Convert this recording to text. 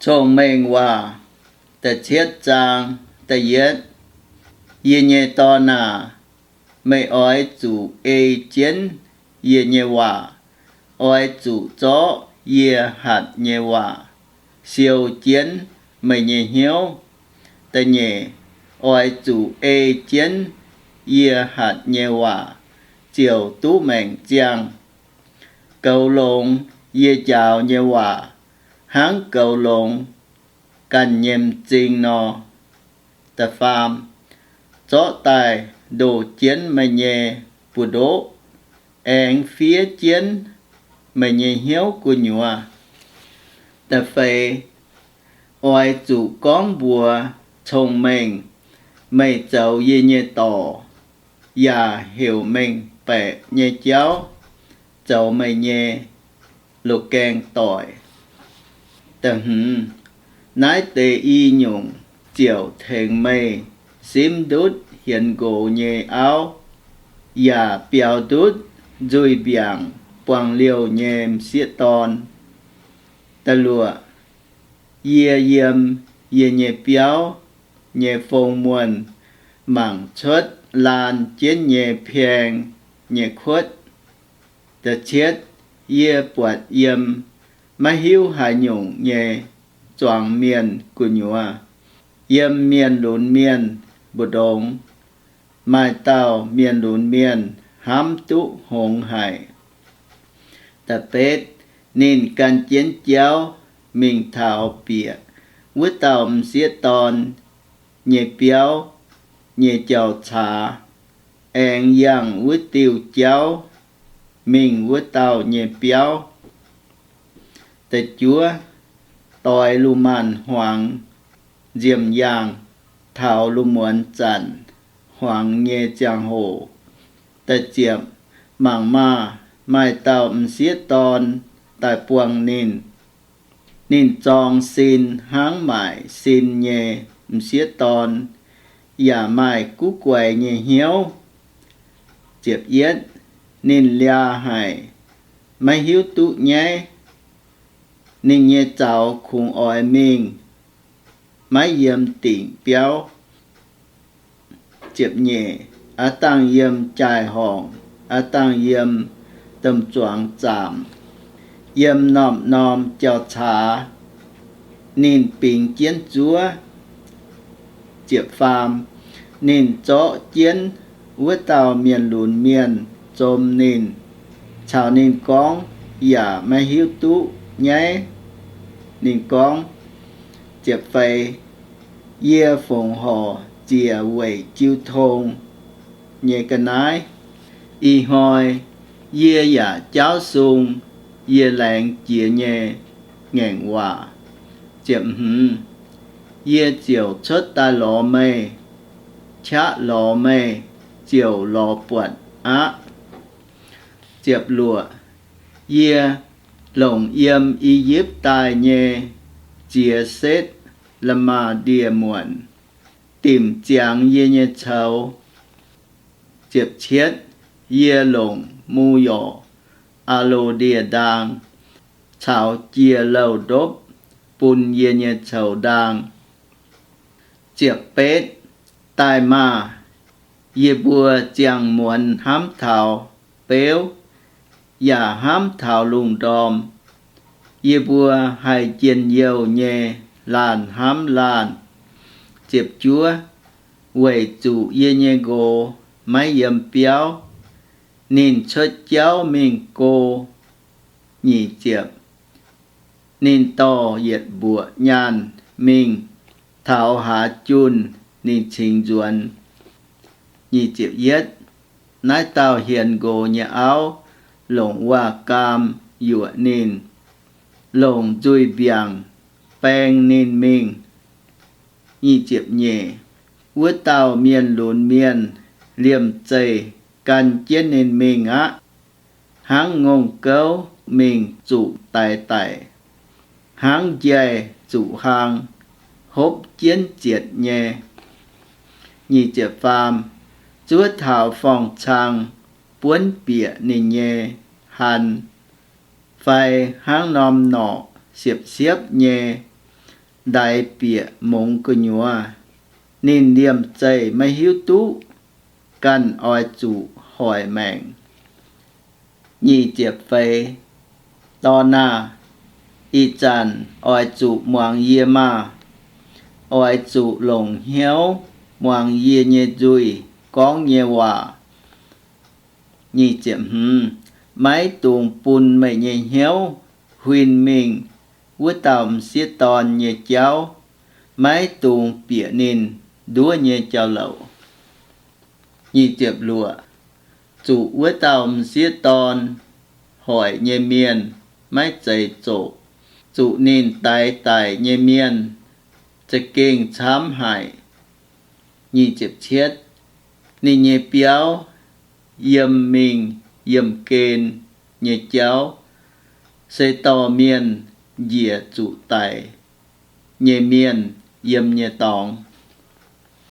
Cong-Mengh Waac da'cietv zaang da'yietv. Yie nyei dorn aac, meih oix zuqc ei jienv yie nyei waac. Oix zuqc zorqv yie hatc nyei waac siou jienv meih nyei hnyouv. Da'nyeic, oix zuqc ei jienv yie hatc nyei waac ziouc duqv maengc ziangh. Goux longx yie njaaux nyei waac hnangv goux longx ganh nyei m'zing nor. Da'faam, zorqv daaih ndoh jienv meih nyei buoz-ndoqv, aengx fiev jienv meih nyei hnyouv gu'nyuoz. Da'feix, oix zuqc gorngv mbuox cong-mengh, meih zoux yie nyei dorc, yaac heuc mengh baeqc nyei jauv zoux meih nyei loz-gaeng doic. Da'hmz, naaiv deix i nyungc ziouc tengx meih simv ndutv hienx nqox nyei auv, yaac biaux ndutv nzuih-mbiaangc buangh liouh nyei m'sieqv dorn. Da'luoqc, yie yiem yie nyei biauv nyei fong muonh mangc cuotv laan jienv nyei pieng nyei kuotv. Da'cietv, yie buatc yiem maiv hiuv haaix nyungc nyei zuangx mienh gu'nyuoz, yiem mienh lunx mienh mbu'ndongx, maaih dauh mienh lunx mienh hnamv duqv hngongx haic. Da'betv, ninh gan jienv jauv mingh taux bieqc wuov dauh m'sieqv dorn nyei biauv nyei jauv-caax, aengx yangh wuov diuh jauv mingh wuov dauh nyei biauv. Da'juov, doix lungh maanz-hmuangx nziemx yaangh taux lungh muonz zanc hmuangx nyei ziangh hoc. Da'ziepc, mangc maah! Maaih dauh m'sieqv dorn daaih buangh ninh. Ninh zorng sin hnangv maaic sin nyei m'sieqv dorn, yaac maaih guv guaix nyei hnyouv. Ziepc yietv, ninh liaa haic, maiv hiuv duqv nyaiv. Ninh nyei zaux kungx oix mingh, maiv yiem dingc biauv. Ziepc nyeic, aav dangh yiem jaai-horngc, aav dangh yiem domh zuangx zaamc, yiem norm-norm jauv-caax, ninh bingx jienv zuov. Ziepc faam, ninh zorqv jienv wuov dauh mienh lunx mienh zom ninh, caux ninh gorngv yaac maiv hiuv duqv nyaiv. Ninh gorngv, ziepc feix, yie fongc horc ziec weic jiu tong nyei ga'naaiv. Ih hnoi yie yaac jaauv sung yie laengz jiex nyei ngaengc waac. Ziepc hmz, yie ziouc cuotv daaih lorz meih, qaqv lorz meih ziouc lorz buatc aqv. Ziepc luoqc, yie longc yiem I^yipv daaih nyei ziex setv la'maah ndie-muonc dimc ziangx yie nyei coux. Ziepc cietv, yie longc mu yorc aah loz ndie-ndaang caux jiex louh ndopv bun yie nyei coux ndaang. Ziepc betv, daaih maah! Yie mbuo ziangh muonz hnamv taux beuv, yaac hnamv taux lungh ndorm. Yie mbuo haih njien-youh nyei laanh hnamv laanh. Ziepc juov, weic zuqc yie nyei nqox maiv yiem biauv, ninh cuotv jauv mingh go. Nyic ziepc, ninh dorh yietc mbuoqc nyaanh mingh, taux haaix junh ninh cingx nzuonx. Nyic ziepc yietv, naaiv dauh hienx nqox nyei auv longc waac-gaam yuoqc ninh, longc nzuih mbiaangc baeng ninh mingh. Nyic ziepc nyeic, wuov dauh mienh lunx mienh liemh zeih gan jienv ninh mingh aqv, hnangv ngongh gouv mingh zuqc daix daic, hnangv njaih zuqc hlang, hopv jienv zietc nyei. Nyic ziepc faam, zuov taux forng-cang buonv bieqc ninh nyei han, fai hnangv norm norqc siepv-siepv nyei ndaix bieqc mongx gu'nyuoz. Ninh liemh zeih maiv hiuv duqv, ganh oix zuqc hoic maengc. Nyic ziepc feix. Dorn aah! Ih zanc oix zuqc muangx yie maah! Oix zuqc longc hnyouv muangx yie nyei nzuih gorngv nyei waac. Nyic ziepc hmz. Maiv dungx bun meih nyei hnyouv huin mingh wuov dauh m'sieqv dorn nyei jauv. Maiv dungx bieqc ninh nduov nyei jauv-louc. Nyic ziepc luoqc. Zuqc wuov dauh m'sieqv dorn hoic nyei mienh maiv zeiz zoqc. Zuqc ninh daix daic nyei mienh za'gengh camv haic. Nyic ziepc cietv. Ninh nyei biauv yiem mingh yiemh gen nyei jauv, se dorh mienh njiec zuqc daic nyei mienh yiem nyei dorngx.